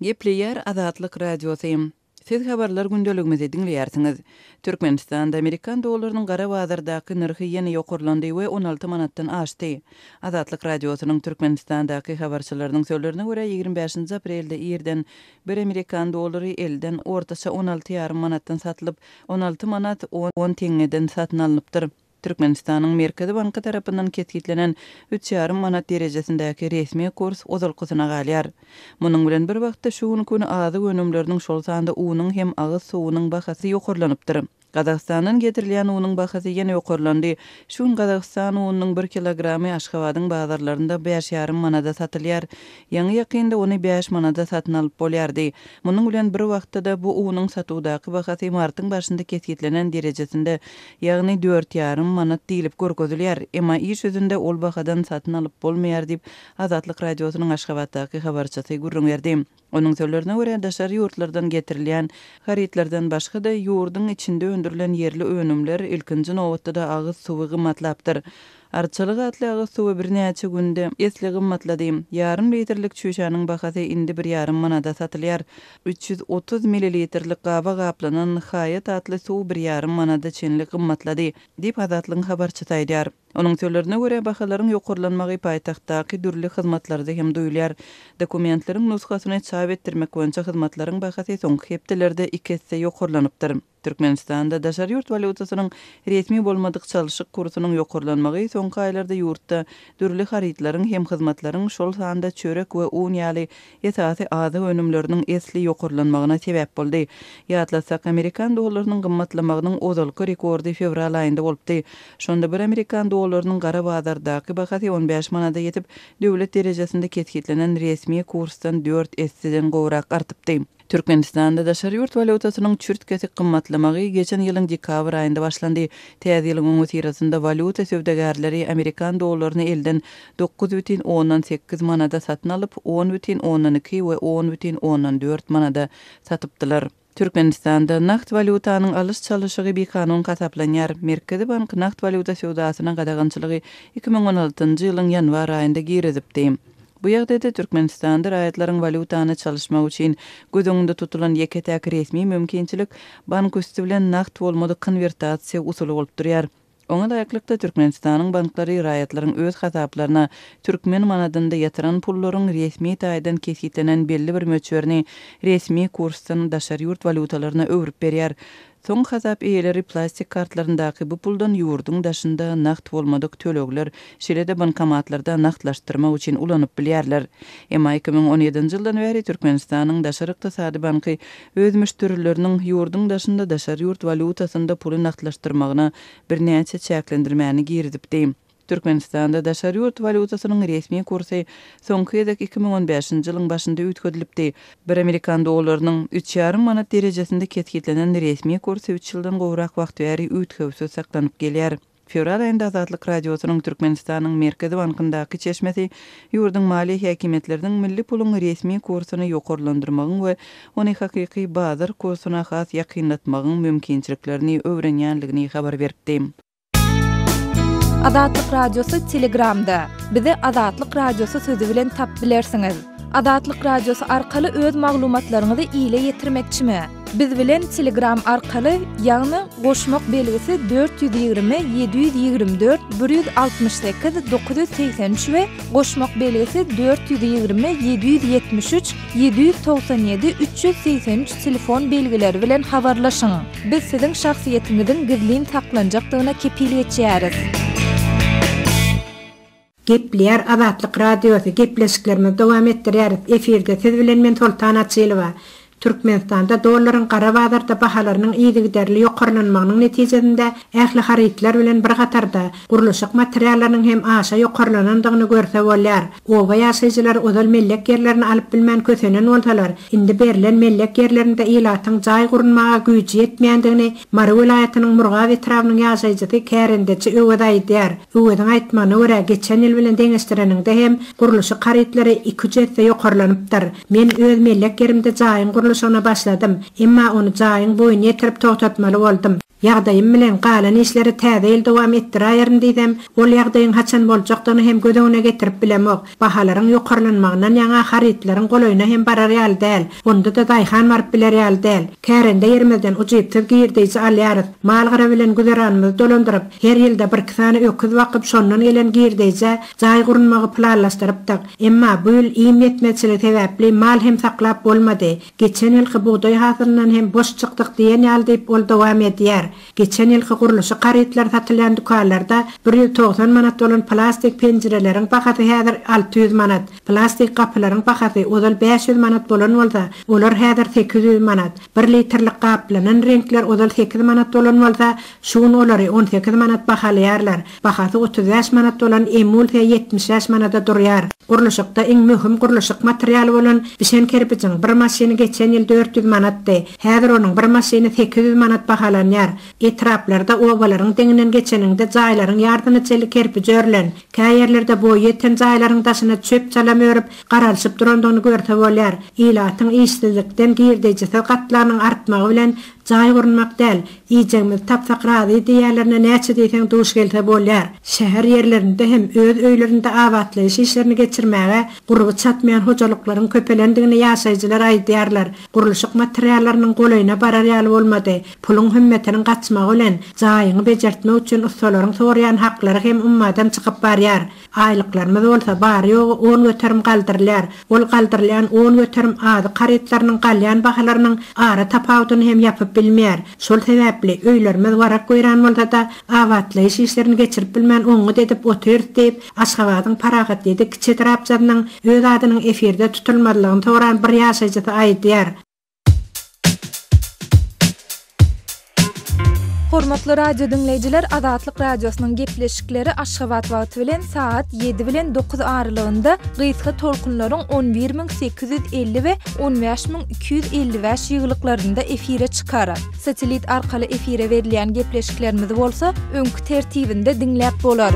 Gepleýär Azatlyk Radiosy. Siz habarlar gündeligimizi diňleýärsiňiz. Türkmenistanda amerikan dollarynyň gara bazardaky nyrhy ýene ýokarlandy we 16 manatdan aşdy. Azatlyk Radiosynyň Türkmenistandaky habarçylarynyň sözlerine görä, 25-nji aprelde irden bir amerikan dollary elden ortaça 16 ýarym manatdan satylyp, 16 manat on teňňeden satyn alnypdyr. Türkmenistanyň Merkezi banky tarapyndan kesgitlenen üç ýarym manat derejesindäki resmi kurs ozalkysyna galýar. Munuň bilen bir wagtda, şu günki gün azyk önümleriniň, şol sanda unuň hem agyz suwunyň bahasy ýokarlanypdyr. Gazagystandan getirilýän unuň bahasy ýene ýokarlandy. Şu gün gazagystan ununyň bir kilogramy Aşgabadyň bazarlarynda bäş ýarym manada satylýar. Ýaňy-ýakynda ony bäş manada satyn alyp bolýardy. Munuň bilen bir wagtda-da bu unuň satuwdaky bahasy martyň başynda kesgitlenen derejesinde ýagny dört ýarym manat diýlip görkezilýär. Emma iş ýüzünde ol bahadan satyn alyp bolmaýar diýip, Azatlyk Radiosynyň Aşgabatdaky habarçysy gürrüň berdi. Onuň sözlerine görä, daşary ýurtlardan getirilýän harytlardan başga-da, ýurduň içinde öndürilen ýerli önümler, ilkinji nobatda-da agyz suwy gymmatlapdyr. Arçalyk atly agyz suwy birnäçe günde esli gymmatlady. Ýarym litrlik çüýşäniň bahasy indi bir ýarym manada satylýar. 330 millilitrlik gaba gaplanan Haýat atly suw bir ýarym manada çenli gymmatlady, diýip, Azatlygyň habarçysy aýdýar. Onuň sözlerine görä, bahalaryň ýokarlanmagy paýtagtdaky dürli hyzmatlarda hem duýulýar. Dokumentleriň nusgasyny çap etdirmek boýunça hyzmatlaryň bahasy soňky hepdelerde iki esse ýokarlanypdyr. Türkmenistanda daşary ýurt walýutasynyň resmi bolmadyk çalşyk kursunyň ýokarlanmagy soňky aýlarda ýurtda dürli harytlaryň hem hyzmatlaryň, şol sanda çörek we un ýaly esasy azyk önümleriniň esli ýokarlanmagyna sebäp boldy. Ýatlatsak, amerikan dollarynyň gymmatlamagynyň ozalky rekordy fewral aýynda bolupdy. Şonda bir amerikan dollarynyň gara bazardaky bahasy 15 manada ýetip, döwlet derejesinde kesgitlenen resmi kursdan dört esseden gowrak artypdy. Türkmenistanda daşary ýurt walýutasynyň çürt-kesik gymmatlamagy geçen ýylyň dekabr aýynda başlandy. Täze ýylyň öňüsyrasynda walýuta söwdagärleri amerikan dollaryny elden 9,8 manada satyn alyp, 10,2 we 10,4 manada satypdylar. Türkmenistanda nagt walýutanyň alyş-çalyşygy bikanun hasaplanýar. Merkezi bank nagt walýuta söwdasyna gadagançylygy 2016-njy ýylyň ýanwar aýynda girizipdi. Bu ýagdaýda Türkmenistanda raýatlaryň walýutany çalyşmagy üçin göz öňünde tutulan ýeke-täk resmi mümkinçilik bank üsti bilen nagt bolmadyk konwertasiýa usuly bolup durýar. Oňa laýyklykda, Türkmenistanyň banklary raýatlaryň öz hasaplaryna türkmen manadynda ýatyran pullaryň resmi taýdan kesgitlenen belli bir möçberini resmi kursdan daşary ýurt walýutalaryna öwrüp berýär. Soň hasap eýeleri plastik kartlaryndaky bu puldan ýurduň daşynda nagt bolmadyk tölegler, şeýle-de bankomatlarda nagtlaşdyrmak üçin ulanyp bilýärler. Emma 2017-nji ýyldan bäri Türkmenistanyň Daşary ykdysady banky öz müşderileriniň ýurduň daşynda daşary ýurt walýutasynda puly nagtlaşdyrmagyna birnäçe çäklendirmäni girizipdi. Türkmenistanda daşary ýurt walýutasynyň resmi kursy soňky gezek 2015-nji ýylyň başynda üýtgedilipdi. Bir amerikan dollarynyň üç ýarym manat derejesinde kesgitlenen resmi kursy üç ýyldan gowrak wagt bäri üýtgewsiz saklanyp gelýär. Fewral aýynda Azatlyk Radiosynyň Türkmenistanyň Merkezi bankyndaky çeşmesi ýurduň maliýe häkimiýetleriniň milli puluň resmi kursuny ýokarlandyrmagyň we ony hakyky bazar kursuna has ýakynlatmagyň mümkinçiliklerini öwrenýändigini habar beripdi. Azatlyk Radiosy Telegramda. Bizi Azatlyk Radiosy sözi bilen tap bilersiňiz. Azatlyk Radiosy arkaly öz maglumatlaryňyzy ile ýetirmekçimi? Biz bilen Telegram arkaly, ýagny goşmak belgisi 420 724 168 983 we goşmak belgisi 420 773 797 383 telefon belgileri bilen habarlaşyň. Biz siziň şahsyýetiňiziň gizlin saklanjakdygyna kepil geçýäris. Gepleýär Azatlyk Radiosy, gepleşiklerimizi dowam etdirýäris. Efirde siz bilen men Soltan Açylowa. Türkmenistanda dollaryň gara bazarda bahalarynyň yzygiderli ýokarlanmagynyň netijesinde ähli harytlar bilen bir hatarda, gurluşyk materiallarynyň hem aşa ýokarlanandygyny görse bolýar. Oba ýaşaýjylary ozal mellek ýerlerini alyp bilmän kösenen bolsalar, indi berlen mellek ýerlerinde ilatyň jaý gurunmaga güýji ýetmeýändigini Mary welaýatynyň Murgap etrabynyň ýaşaýjysy kärendeçi Öwez aýdýar. Öweziň aýtmagyna görä, geçen ýyl bilen deňeşdireniňde hem gurluşyk harytlary iki-üç esse ýokarlanypdyr. Men öz mellek ýerimde jaýyň gurluşygyna başladym. Emma ony jaýyň boýuny ýetirip togtatmaly boldum. Ýagdaýym bilen galan işleri täze ýyl dowam etdiräýerin diýsem, ol ýagdaýyň haçan boljakdygyny hem göz öňüne getirip bilemok. Bahalaryň ýokarlanmagyndan ýaňa harytlaryň golaýyna hem barar ýaly däl. Onda-da daýhan baryp biler ýaly däl. Kärende ýerimizden ujypsyz girdeýji alýarys. Mal-gara bilen güzeranymyzy dolandyryp, her ýylda birki sany öküz bakyp, şondan gelen girdeýjä jaý gurunmagy planlaşdyrypdyk. Emma bu ýyl iým ýetmezçiligi sebäpli mal hem saklap bolmady. Geçen ýylky bugdaý hasylyndan hem boş çykdyk diýen ýaly diýip, ol dowam edýär. Geçen ýylky gurluşyk harytlary satylýan dükanlarda 190 manat bolan plastik penjireleriň bahasy häzir 600 manat, plastik gapylaryň bahasy ozal 500 manat bolan bolsa, olar häzir 800 manat, bir litrlik gaplanan reňkler ozal sekiz manat bolan bolsa, şu gün olary on sekiz manat bahalaýarlar. Bahasy 35 manat bolan emulsiýa 75 manada durýar. Gurluşykda iň möhüm gurluşyk materialy bolan bişen kerpijiň bir maşyny geçen ýyl 400 manatdy. Häzir onuň bir maşyny 800 manat bahalanýar. Etraplarda, obalaryň deňinden geçeniňde jaýlaryň ýarsyna çenli kerpiç örülen. Kä ýerlerde boýy ýeten jaýlaryň daşyna çöp-çalam örüp, garalyşyp durandygyny görse bolýar. Ilatyň işsizlikden girdejisiz gatlagynyň artmagy bilen jaý gurunmak däl, iýjegimizi tapsak razy diýýänlerine näçe diýseň duş gelse bolýar. Şäher ýerlerinde hem öz öýlerinde abatlaýyş işlerini geçirmäge gurby çatmaýan hojalyklaryň köpelendigini ýaşaýjylar aýdýarlar. Gurluşyk materiallarynyň golaýyna barar ýaly bolmady. Puluň hümmetiniň gaçmagy bilen, jaýyňy bejertmek üçin ussalaryň soraýan haklary hem ummadan çykyp barýar. Aýlyklarymyz bolsa bary-ýogy 10% galdyrylýar. Ol galdyrylýan 10% azyk harytlarynyň galýan bahalarynyň ara tapawudyny hem ýapyp bilmeýär. Şol sebäpli, öýlerimiz warak-weýran bolsa-da, abatlaýyş işlerini geçirip bilmän oňňut edip otyrys diýip, Aşgabadyň Parahat ýedi kiçi etrapçasynyň öz adynyň efirde tutulmazlygyny soran bir ýaşaýjysy aýdýar. Hormatly radio diňleýjiler Azatlyk Radiosynyň gepleşikleri Aşgabat wagty bilen sagat 7 bilen 9 aralygynda gysga tolkunlaryň 11850 we 15255 ýygylyklarynda efire çykar. Satelit arkaly efire berilýän gepleşiklerimizi bolsa öňki tertibinde diňläp bolar.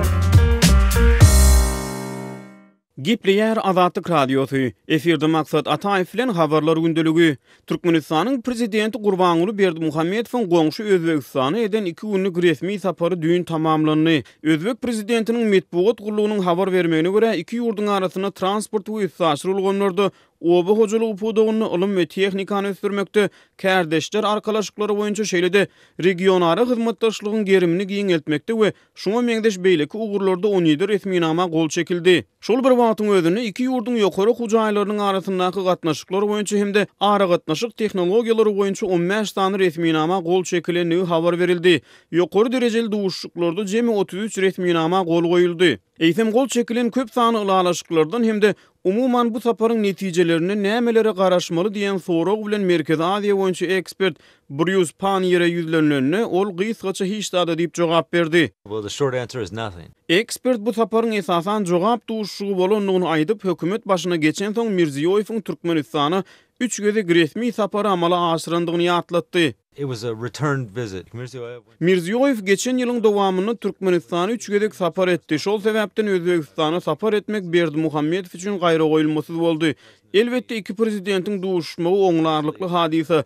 Gepleýär Azatlyk Radiosy, Efirde Maksat Ataýew bilen Habarlar gündeligi. Türkmenistanyň Prezidenti Gurbanguly Berdimuhamedowyň goňşy Özbegistana eden iki günlük resmi sapary düýn tamamlandy. Özbek prezidentiniň metbugat gullugynyň habar bermegine görä, iki ýurduň arasynda transport we üstaşyr ulgamlarda, oba hojalygy pudagynda, ylym we tehnikany ösdürmekde, kärdeşler arkalaşyklary boýunça, şeýle-de regionara hyzmatdaşlygyň gerimini giňeltmekde we Şuňa meňzeş beýleki ugurlarda 17 resminama gol çekildi. Şol bir wagtyň özünde iki ýurduň ýokary okuw jaýlarynyň arasyndaky gatnaşyklar boýunça hem-de aragatnaşyk tehnologiýalary boýunça on bäş sany resminama gol çekilendigi habar berildi. Ýokary derejeli duşuşyklarda jemi 33 resminama gol goýuldy. Eýsem gol çekilen köp sanly ylalaşyklardan hem-de umuman bu saparyň netijelerinden nämelere garaşmaly diýen sorag bilen Merkezi Aziýa boýunça ekspert Brýus Panniýere ýüzlenilende, ol gysgaça hiç zada diýip jogap berdi. Well, the short answer is nothing. Ekspert bu saparyň esasan jogap duşuşygy bolandygyny aýdyp, hökümet başyna geçensoň Mirziýoýewiň Türkmenistana üç gezek resmi sapary amala aşyrandygyny ýatlatdy. It was a return visit. Mirziýoýew went. Mirziýoýew geçen ýylyň dowamynda Türkmenistana üç gezek sapar etdi. Şol sebäpden Özbegistana sapar etmek Berdimuhamedow üçin gaýragoýulmasyz boldy. Elbetde, iki prezidentiň duşuşmagy oňlarlykly hadysa.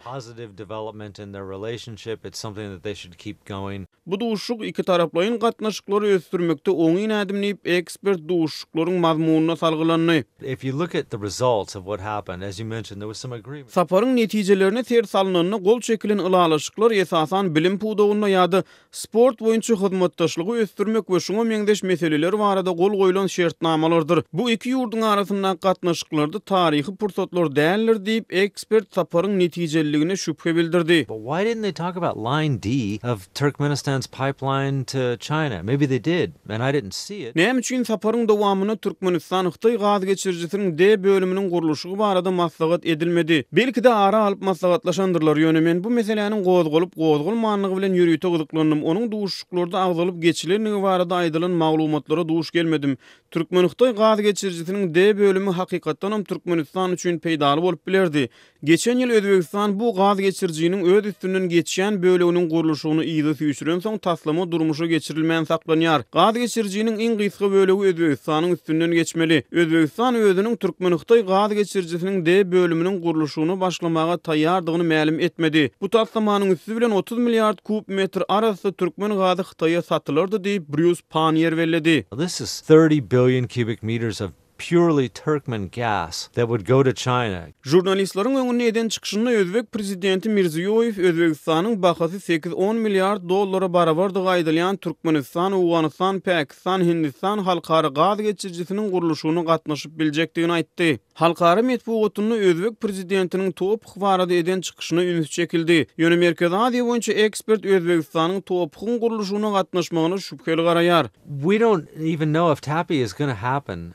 Bu duşuşyk ikitaraplaýyn gatnaşyklary ösdürmekde oňyn ädim diýip, ekspert duşuşyklaryň mazmunyna salgylandy. Saparyň netijelerine ser salnanda, gol çekilen ylalaşyklar esasan bilim pudagynda ýa-da sport boýunça hyzmatdaşlygy ösdürmek we şuňa meňzeş meseleler barada gol goýlan şertnamalardyr. Bu iki ýurduň arasyndaky gatnaşyklarda taryhy pursatlar däldir diýip, ekspert saparyň netijeliligine şübhe bildirdi. But why didn't they talk about line D of Turkmenistan's pipeline to China? Maybe they did and I didn't see it. Näme üçin saparyň dowamynda Türkmenistan-Hytaý gaz geçirijisiniň D bölüminiň gurluşygy barada maslahat edilmedi? Belki-de ara alyp maslahatlaşandyrlar, ýöne men bu meseläniň gozgalyp-gozgalmanlygy bilen ýörite gyzyklandym, onuň duşuşyklarda agzalyp geçilendigi barada aýdylan maglumatlara duş gelmedim. Türkmen-hytaý gaz geçirijisiniň D bölümi hakykatdanam Türkmenistanyň. Türkmenistan üçin peýdaly bolup bilerdi. Geçen ýyl Özbegistan bu gaz geçirijiniň öz üstünden geçýän böleginiň gurluşygyny yza süýşürensoň, taslama durmuşa geçirilmän saklanýar. Gaz geçirijiniň iň gysga bölegi Özbegistanyň üstünden geçmeli. Özbegistan özüniň türkmen-hytaý gaz geçirijisiniň D bölüminiň gurluşygyna başlamaga taýýardygyny mälim etmedi. Bu taslamanyň üsti bilen 30 milliard kub metr arassa türkmen gazy Hytaýa satylardy diýip, Brýus Panniýer belledi. This is 30 billion cubic meters of purely Turkmen gas that would go to China. Žurnalistleriň öňünde eden çykyşynda özbek prezidenti Mirziýoýew Özbegistanyň bahasy sekiz-on milliard dollara barabardygy aýdylýan Türkmenistan, Owganystan, Pakistan, Hindistan halkara gaz geçirijisiniň gurluşygyna gatnaşyp biljekdigini aýtdy. Halkara metbugatynda özbek prezidentiniň TOPH barada eden çykyşyna üns çekildi. Ýöne Merkezi Aziýa boýunça ekspert Özbegistanyň TOPH-yň gurluşygyna gatnaşmagyna şübheli garaýar. We don't even know if TAPI is gonna happen.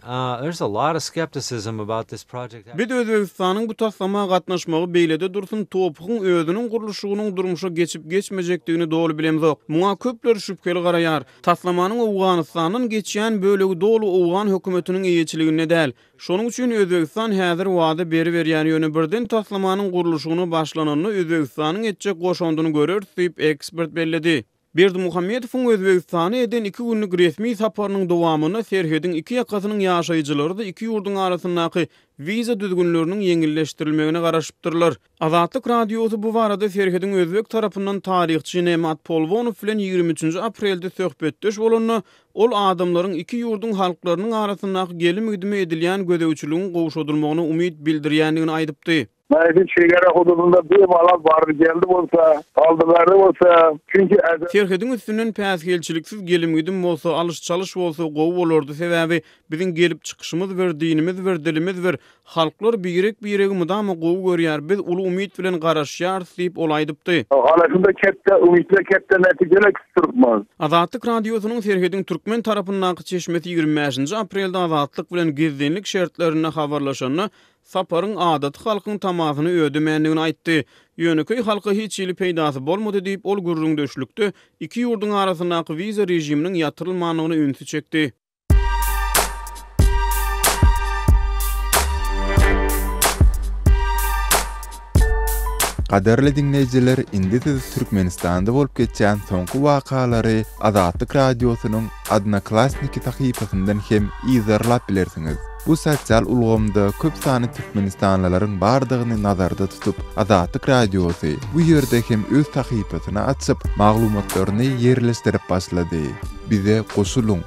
There's a lot of skepticism about this project. Biz Özbegistanyň bu taslama gatnaşmagy beýlede dursun, TOPH-yň özüniň gurluşygynyň durmuşa geçip-geçmejekdigini doly bilemzok. Muňa köpler şübheli garaýar. Taslamanyň Owganystandan geçýän bölegi doly owgan hökümetiniň eýeçiliginde däl. Şonuň üçin Özbegistan häzir wada beriberýär, ýöne birden taslamanyň gurluşygyna başlananda Özbegistanyň etjek goşandyny göreris diýip, ekspert belledi. Berdimuhamedowyň Özbegistana eden iki günlük resmi saparynyň dowamynda serhediň iki ýakasynyň ýaşaýjylary-da iki ýurduň arasyndaky wiza düzgünleriniň ýeňilleşdirilmegine garaşypdyrlar. Azatlyk Radiosy bu barada serhediň özbek tarapyndan taryhçy Nemat Polwonow bilen 23-nji aprelde söhbetdeş bolanda, ol adamlaryň iki ýurduň halklarynyň arasyndaky gelim-gidime edilýän gözegçiligiň gowşadylmagyna umyt bildirýändigini aýdypdy. Meniň çegara hududynda bir bala bardy-geldi bolsa, aldy-berdi bolsa, çünki ä. Serhediň üstünden päsgelçiliksiz gelim-gidim bolsa, alyş-çalyş bolsa gowy bolardy, sebäbi biziň gelip çykyşymyz bir, dinimiz bir, dilimiz bir, Halklar birek-biregi mydama gowy görýär, biz uly umyt bilen garaşýarys diýip, ol aýdypdy. Arasynda ketde umytly ketde netijeler kütdüripmiz. Azatlyk Radiosynyň serhediň türkmen tarapyndaky çeşmesi 25-nji aprelde Azatlyk bilen gizlinlik şertlerinde habarlaşanda, saparyň adaty halkyň tamasyny ödemändigini aýtdy. Ýönekeý halka hiç hili peýdasy bolmady diýip, ol gürrüňdeşlikde iki ýurduň arasyndaky wiza režiminiň ýatyrylmandygyna ünsi çekdi. Gadyrly diňleýjiler indi siz Türkmenistanda bolup geçýän soňky wakalary Azatlyk Radiosynyň Odnoklassniki sahypasyndan hem yzarlap bilersiňiz. Bu sosial ulgamda köp sanly türkmenistanlylaryň bardygyny nazarda tutup, Azatlyk Radiosy bu ýerde hem öz sahypasyny açyp, maglumatlaryny ýerleşdirip başlady. Bize goşulyň!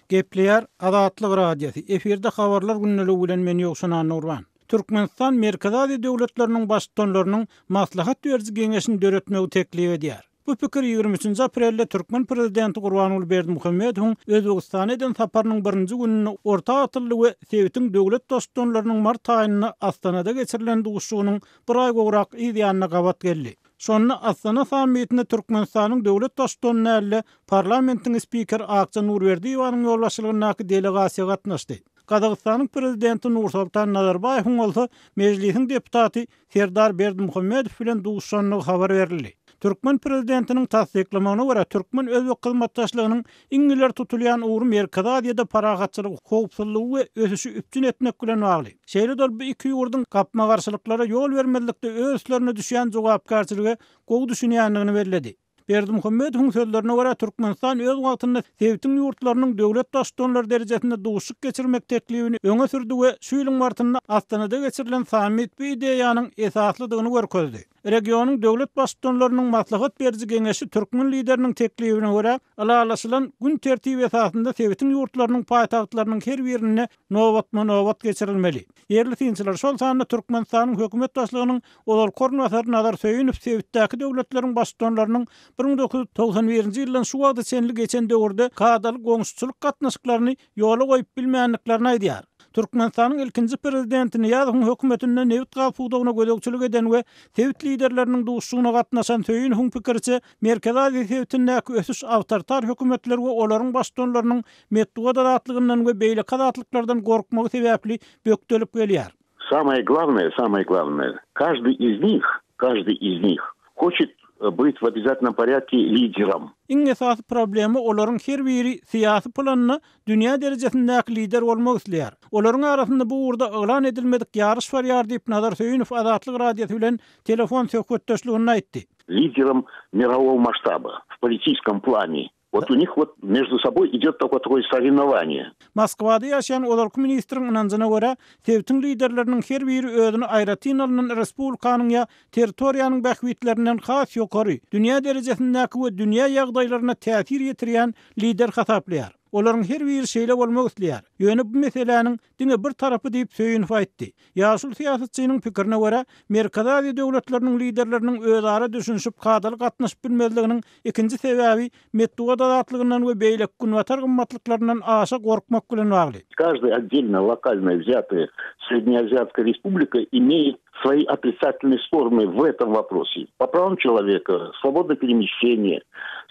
Gepleýär Azatlyk Radiosy, efirde Habarlar gündeligi bilen men Ýowşan Annagurban. Türkmenistan Merkezi Aziýa döwletleriniň Baştutanlarynyň Maslahat beriji geňeşini döretmegi teklip edýär. Bu pikir 23-nji aprelde türkmen prezidenti Gurbanguly Berdimuhamedowyň Özbegistana eden saparynyň birinji gününde orta atyldy we sebitiň döwlet Baştutanlarynyň mart aýynda Astanada geçirilen duşuşygynyň bir aý gowrak yz ýanyna gabat geldi. Şonda Astana sammitinde Türkmenistanyň döwlet Baştutany däl-de, parlamentiň spikeri Akja Nurberdiýewanyň ýolbaşçylygyndaky delegasiýa gatnaşdy. Gazagystanyň prezidenti Nursoltan Nazarbaýewiň bolsa Mejlisiň deputaty Serdar Berdimuhamedow bilen duşuşandygy habar berildi. Türkmen prezidentiniň tassyklamagyna görä, türkmen-özbek hyzmatdaşlygynyň iň ileri tutulýan ugry Merkezi Aziýada parahatçylygy, howpsuzlygy we ösüşi üpjün etmek bilen bagly. Şeýle-de ol bu iki ýurduň gapma-garşylyklara ýol bermezlikde öz üstlerine düşýän jogapkärçilige gowy düşünýändigini belledi. Berdimuhamedowyň sözlerine görä, Türkmenistan öz wagtynda sebitiň ýurtlarynyň döwlet Baştutanlary derejesinde duşuşyk geçirmek teklibini öňe sürdi we şu ýylyň martynda Astanada geçirilen sammit bu ideýanyň esaslydygyny görkezdi. Regionyň döwlet Baştutanlarynyň maslahat beriji geňeşi türkmen Lideriniň teklibine görä, ylalaşylan gün tertibi esasynda sebitiň ýurtlarynyň paýtagtlarynyň her birinde nobatma-nobat geçirilmeli. Ýerli synçylar, şol sanda Türkmenistanyň hökümet başlygynyň ozalky orunbasary Nazar Söýünow sebitdäki döwletleriň baştutanlarynyň 1991-nji ýyldan şu wagta çenli geçen döwürde kadaly goňşuçylyk gatnaşyklaryny ýola goýup bilmändiklerini aýdýar. Türkmenistanyň ilkinji prezidenti Nyýazowyň hökümetinde nebit-gaz pudagyna gözegçilik eden we sebit liderleriniň duşuşygyna gatnaşan Söýünowyň pikiriçe, Merkezi Aziýa sebitindäki ösüş awtoritar hökümetler we olaryň baştutanlarynyň Metbugat azatlygyndan we beýleki azatlyklardan gorkmagy sebäpli bökdelip gelýär. Samoe glawnoe, samoe glawnoe, każdyý iz nich, każdyý iz nich hoçet. быть в обязательном порядке лидером. Iň esasy problema olaryň her biri syýasy planda dünýä derejesindäki lider bolmak isleýär. Olaryň arasynda bu ugurda yglan edilmedik ýaryş barýar diýip Nazar Söýünow Azatlyk Radiosy bilen telefon söhbetdeşliginde aýtdy. Лидером мирового масштаба в политическом плане. Вот у них вот между собой идет такое такое соревнование. Moskwada ýaşaýan ozalky ministriň ynanjyna görä, sebitiň liderleriniň her biri özüni aýratyn alnan respublikanyň ýa territoriýanyň bähbitlerinden has ýokary, dünýä derejesindäki we dünýä ýagdaýlaryna täsir ýetirýän lider hasaplaýar. Olaryň her biri şeýle bolmak isleýär. Ýöne bu meseläniň diňe bir tarapy diýip Söýünow aýtdy. Ýaşuly syýasatçynyň pikirine görä, Merkezi Aziýa döwletleriniň liderleriniň özara düşünişip kadaly gatnaşyp bilmezliginiň ikinji sebäbi metbugat azatlygyndan we beýleki günbatar gymmatlyklaryndan aşa gorkmak bilen bagly. Каждая отдельно локально взятая Среднеазиатская республика имеет свои отрицательные стороны в этом вопросе. По правам человека, свободное перемещение,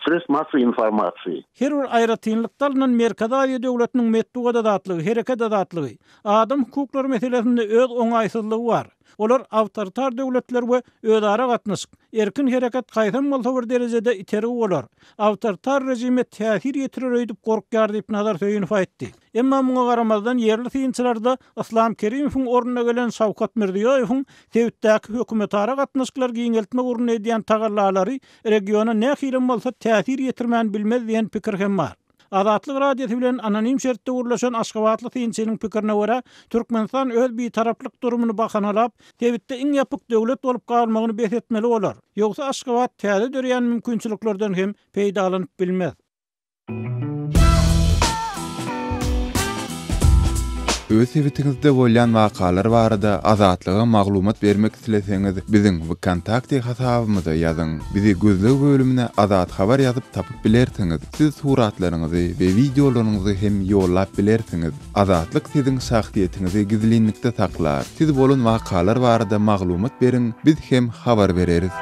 средств массовой информации. Her bir aýratynlykda alnan Merkezi Aziýa döwletiniň metbugat azatlygy, hereket azatlygy, adam hukuklary meselesinde öz oňaýsyzlygy bar. Olar awtoritar döwletler we özara gatnaşyk, erkin hereket haýsam bolsa bir derejede itergi bolar, awtoritar režime täsir ýetirer öýdüp gorkýar diýip Nazar Söýünow aýtdy. Emma muňa garamazdan ýerli synçylarda Yslam Kerimowyň ornuna gelen Şawkat Mirziýoýewiň sebitdäki hökümetara gatnaşyklary giňeltmek ugrunda edýän tagallalary regiona nähilem bolsa täsir ýetirmän bilmez diýen pikir hem bar. Azatlyk Radiosy bilen anonim şertde gürleşen aşgabatly synçynyň pikirine görä, Türkmenistan öz bitaraplyk durumyny bahanalap, sebitde iň ýapyk döwlet bolup galmagyny bes etmeli bolar. Ýogsa Aşgabat täze döreýän mümkinçiliklerden hem peýdalanyp bilmez. Öz sebitiňizde bolýan wakalar barada Azatlyga maglumat bermek isleseňiz, biziň Wkontakte hasabymyza ýazyň. Bizi gözleg bölümine Azat Habar ýazyp tapyp bilersiňiz. Siz suratlaryňyzy we wideolaryňyzy hem ýollap bilersiňiz. Azatlyk siziň şahsyýetiňizi gizlinlikde saklar. Siz bolan wakalar barada maglumat beriň, biz hem habar bereris.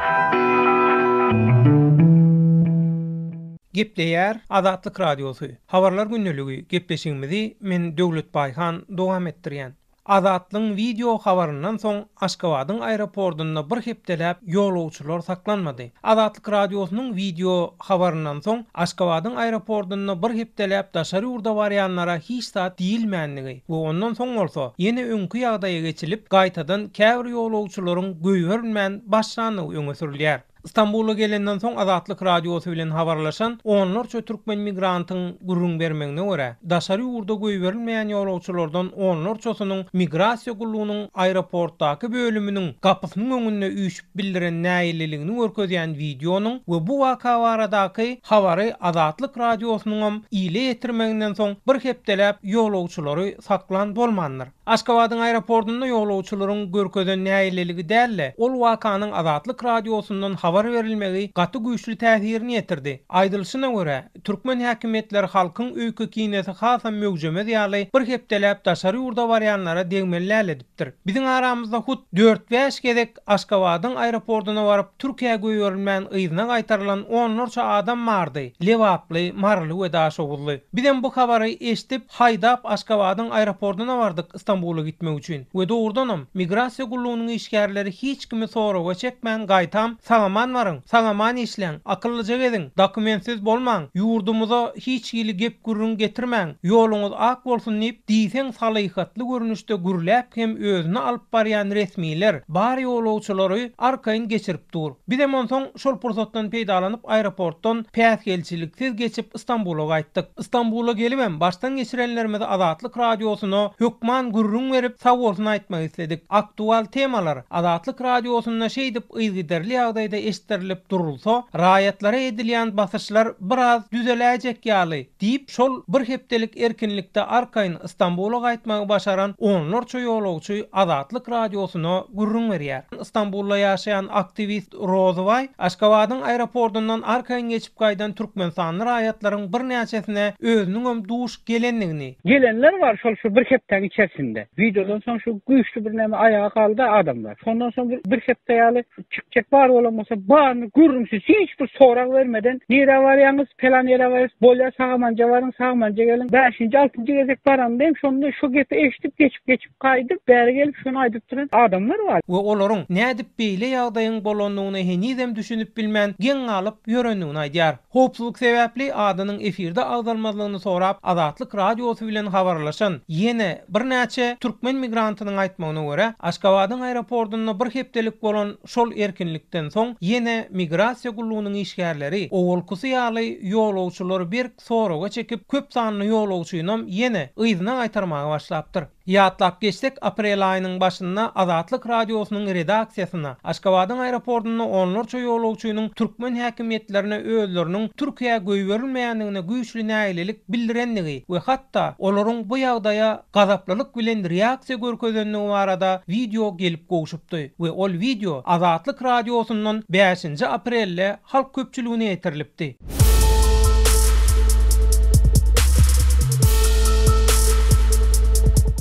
Gepleýär Azatlyk Radiosy, Habarlar gündeligi gepleşigimizi men Döwlet Baýhan dowam etdirýän. Azatlygyň wideo habaryndan soň Aşgabadyň aeropordunda bir hepdeläp ýolagçylar saklanmady. Azatlyk Radiosynyň wideo habaryndan soň Aşgabadyň aeropordunda bir hepdeläp daşary ýurda barýanlara hiç zat diýilmändigi we ondan soň bolsa ýene öňki ýagdaýa geçilip gaýtadan käbir ýolagçylaryň goýberilmän başlandygy öňe sürülýär. Stambula gelenden soň Azatlyk Radiosy bilen habarlaşan onlarça türkmen migrantyň gürrüň bermegine görä, daşary ýurda goýberilmeýän ýolagçylardan onlarçasynyň Migrasiýa gullugynyň aeroportdaky bölüminiň gapysynyň öňünde üýşüp bildiren nägileligini görkezýän wideonyň we bu waka baradaky habary Azatlyk Radiosynyňam ile ýetirmeginden soň bir hepdeläp ýolagçylary saklan bolmandyr. Aşgabadyň aeroportunda ýolagçylaryň görkezen nägileligi däl-de, ol wakanyň Azatlyk Radiosyndan habar berilmegi gaty güýçli täsirini ýetirdi. Aýdylyşyna görä, türkmen häkimiýetleri halkyň öýke-kinesi hasam möwjemez ýaly bir hepdeläp daşary ýurda barýanlara degmeli däl edipdir. Biziň aramyzda hut dört-bäş gezek Aşgabadyň aeroportuna baryp, Türkiýä goýberilmän yzyna gaýtarylan onlarça adam bardy, lebaply, maryly we daşoguzly. Bizem bu habary eşidip, haýdap Aşgabadyň aeroportuna bardyk Stambula gitmek üçin. We dogrudanam, migrasiýa gullugynyň işgärleri hiç kimi soraga çekmän gaýtam, sag-aman baryň, sag-aman işläň, akyllyja geziň, dokumentsiz bolmaň, ýurdumyza hiç hili gep-gürrüň getirmäň, ýoluňyz ak bolsun diýip, diýseň salyhatly görnüşde gürläp hem özüni alyp barýan resmiler bar ýolagçylary arkaýyn geçirip dur. Bizem onsoň şol pursatdan peýdalanyp aeroportdan päsgelçiliksiz geçip Stambula gaýtdyk. Stambula gelibem başdan geçirenlerimizi Azatlyk Radiosyna hökman gürrüň berip sagbolsun aýtmak isledik. Aktual temalar Azatlyk Radiosynda şeýdip yzgiderli ýagdaýda eşitdirilip durulsa, raýatlara edilýän basyşlar biraz düzeläýjek ýaly. Diýip, şol bir hepdelik erkinlikde arkaýyn Stambula gaýtmagy başaran onlarça ýolagçy Azatlyk Radiosyna gürrüň berýär. Stambulda ýaşaýan aktiwist Rozybaý Aşgabadyň aeroportyndan arkaýyn geçip gaýdan türkmenistanly raýatlaryň birnäçesine özüniňem duş gelendigini, Gelenler bar şol şu bir hepdäň içerisinde. Wideodan soň şu güýçli bir näme aýaga galdy adamlar. Şondan soň bir bir hepde ýaly çykjak bar bolan bolsa. baryny gürrüňsiz hiç bir sorag bermeden nirä barýaňyz pelan ýere barýas bolýa sagamanja baryň sagamanja geliň bäşinji altynjy gezek baramda hem şonda şo gepi eşidip geçip geçip gaýdyp bäri gelip şony aýdyp duran adamlar bar. We olaryň nädip beýle ýagdaýyň bolandygyna henizem düşünip bilmän geň galyp ýörendigini aýdýar. Howpsuzlyk sebäpli adynyň efirde agzalmazlygyny sorap Azatlyk Radiosy bilen habarlaşan ýene birnäçe türkmen migrantynyň aýtmagyna görä, Aşgabadyň aeroportunda bir hepdelik bolan şol erkinlikden soň ýene migrasiýa gullugynyň işgärleri owalkysy ýaly ýolagçylary berk soraga çekip, köp sanly ýolagçynam ýene yzyna gaýtarmaga başlapdyr. Ýatlap geçsek, aprel aýynyň başynda Azatlyk Radiosynyň redaksiýasyna Aşgabadyň aeroportunda onlarça ýolagçynyň türkmen häkimiýetlerine özleriniň Türkiýä goýberilmeýändigine güýçli nägilelik bildirendigi we hatda olaryň bu ýagdaýa gazaplylyk bilen reaksiýa görkezendigi barada wideo gelip gowşupdy we ol wideo Azatlyk Radiosyndan bäşinji aprelde halk köpçüligine ýetirilipdi.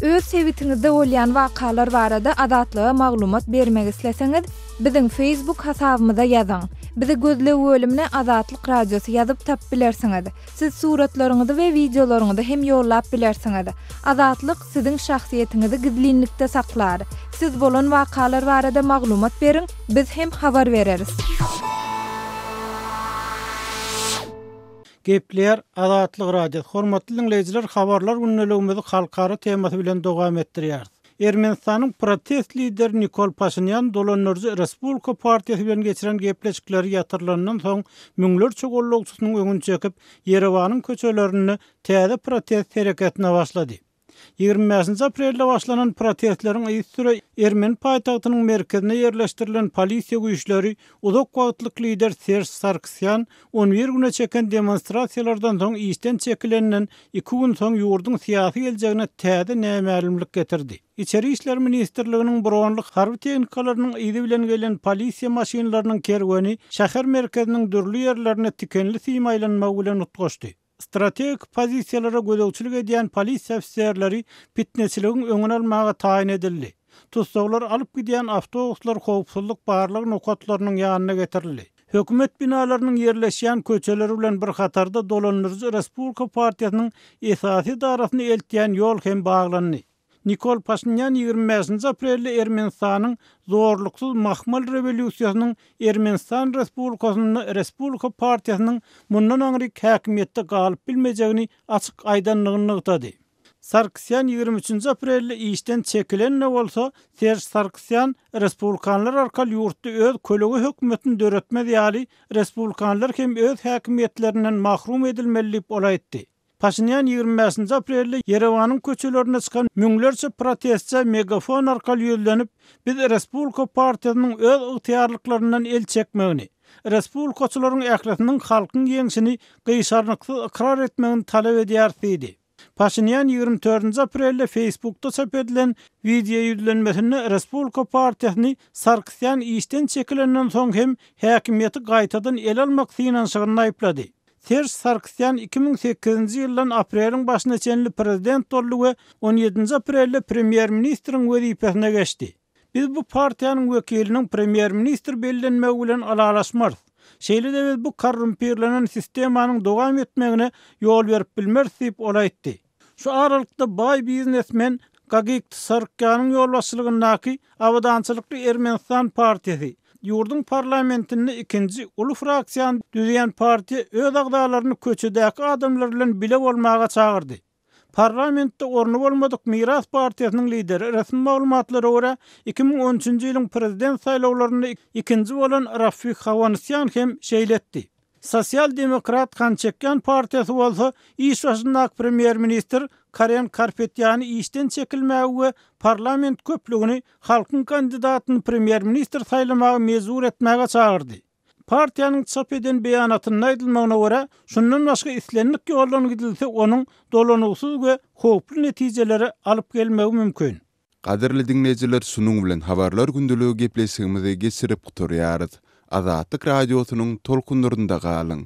Öz sebitiňizde bolýan wakalar barada Azatlyga maglumat bermek isleseňiz, biziň Facebook hasabymyza ýazyň. Bizi gözleg bölümine Azatlyk Radiosy ýazyp tapyp bilersiňiz. Siz suratlaryňyzy we wideolaryňyzy hem ýollap bilersiňiz. Azatlyk siziň şahsyýetiňizi gizlinlikde saklar. Siz bolan wakalar barada maglumat beriň, biz hem habar bereris. Gepleýär Azatlyk Radiosy. Hormatly diňleýjiler, habarlar gündeligimizi halkara temasy bilen dowam etdirýäris. Ermenistanyň protest lideri Nikol Paşinýan dolandyryjy Respublika partiýasy bilen geçiren gepleşikleri ýatyrylandan soň müňlerçe gollagçysynyň öňüni çekip, Ýerewanyň köçelerinde täze protest hereketine başlady. 25-nji aprelde başlanan protestleriň yzysüre ermeni paýtagtynyň merkezinde ýerleşdirilen polisiýa güýçleri uzak wagtlyk lider Serž Sargsýan on bir güne çeken demonstrasiýalardan soň işden çekilenden iki gün soň ýurduň syýasy geljegine täze nämälimlik getirdi. Içeri işler ministrliginiň bronly harby tehnikalarynyň yzy bilen gelen polisiýa maşynlarynyň kerweni şäher merkeziniň dürli ýerlerinde tikenli sim aýlanmagy bilen utgaşdy. Strategik pozisiýalara gözegçilik edýän polisiýa ofiserleri pitneçiligiň öňüni almaga taýyn edildi. Tussaglary alyp gidýän awtobuslar howpsuzlyk barlag nokatlarynyň ýanyna getirildi. Hökümet binalarynyň ýerleşýän köçeleri bilen bir hatarda dolandyryjy Respublika partiýasynyň esasy edarasyna eltýän ýol hem baglandy. Nikol Paşinýan 25-nji aprelde Ermenistanyň zorluksyz mahmal rewolýusiýasynyň Ermenistan Respublikasynda Respublika partiýasynyň mundan aňryk häkimiýetde galyp bilmejegini açyk aýdandygyny nygtady. Sarkisýan 23-nji aprelde işden çekilen-de bolsa, Serž Sarkisýan respublikanlar arkaly ýurtda öz kölege hökümetini döretmez ýaly respublikanlar hem öz häkimiýetlerinden mahrum edilmeli diýip ol aýtdy. Paşinýan 25-nji aprelde Ýerewanyň köçelerine çykan müňlerçe protestçä megafon arkaly ýüzlenip, Biz Respublika partiýasynyň öz ygtyýarlyklaryndan el çekmegini, respublikaçylaryň ählisiniň halkyň ýeňşini gyşarnyksyz ykrar etmegini talap edýäris diýdi. Paşinýan 24-nji aprelde Facebookda çap edilen wideoýüzlenmesinde Respublika partiýasyny Sarkisýan işden çekilenden soň hem häkimiýeti gaýtadan ele almak synanyşygynda aýyplady. Serž Sarkisýan 2008-nji ýyldan apreliň başyna çenli prezident boldy we on ýedinji aprelde premýer-ministriň wezipesine geçdi. Biz bu partiýanyň wekiliniň premýer-ministr bellenmegi bilen ylalaşmarys. Şeýle-de biz bu korrumpirlenen sistemanyň dowam etmegine ýol berip bilmeris diýip, ol aýtdy. Şu aralykda baý biznesmen Gagik Tsarkýanyň ýolbaşçylygyndaky Abadançylykly Ermenistan partiýasy, ýurduň parlamentinde ikinji uly fraksiýany düzýän partiýa öz agzalaryny köçedäki adamlar bilen bile bolmaga çagyrdy. Parlamentde orny bolmadyk Miras partiýasynyň lideri, resmi maglumatlara görä, 2013-nji ýylyň prezident saýlawlarynda ikinji bolan Raffik Hawanisýan hem şeýle etdi. Sosial-demokrat Hançekýan partiýasy bolsa iş başyndaky premýer-ministr Karen Karpetýany işden çekilmäge we parlament köplügini halkyň kandidatyny premýer-ministr saýlamaga mejbur etmäge çagyrdy. Partiýanyň çap eden beýanatynda aýdylmagyna görä, şundan başga islendik ýoldan gidilse onuň dolanygysyz we howply netijelere alyp gelmegi mümkin. Gadyrly diňleýjiler şunuň bilen habarlar gündeligi gepleşigimizi geçirip gutarýarys. Azatlyk Radiosynyň tolkunlarynda galyň.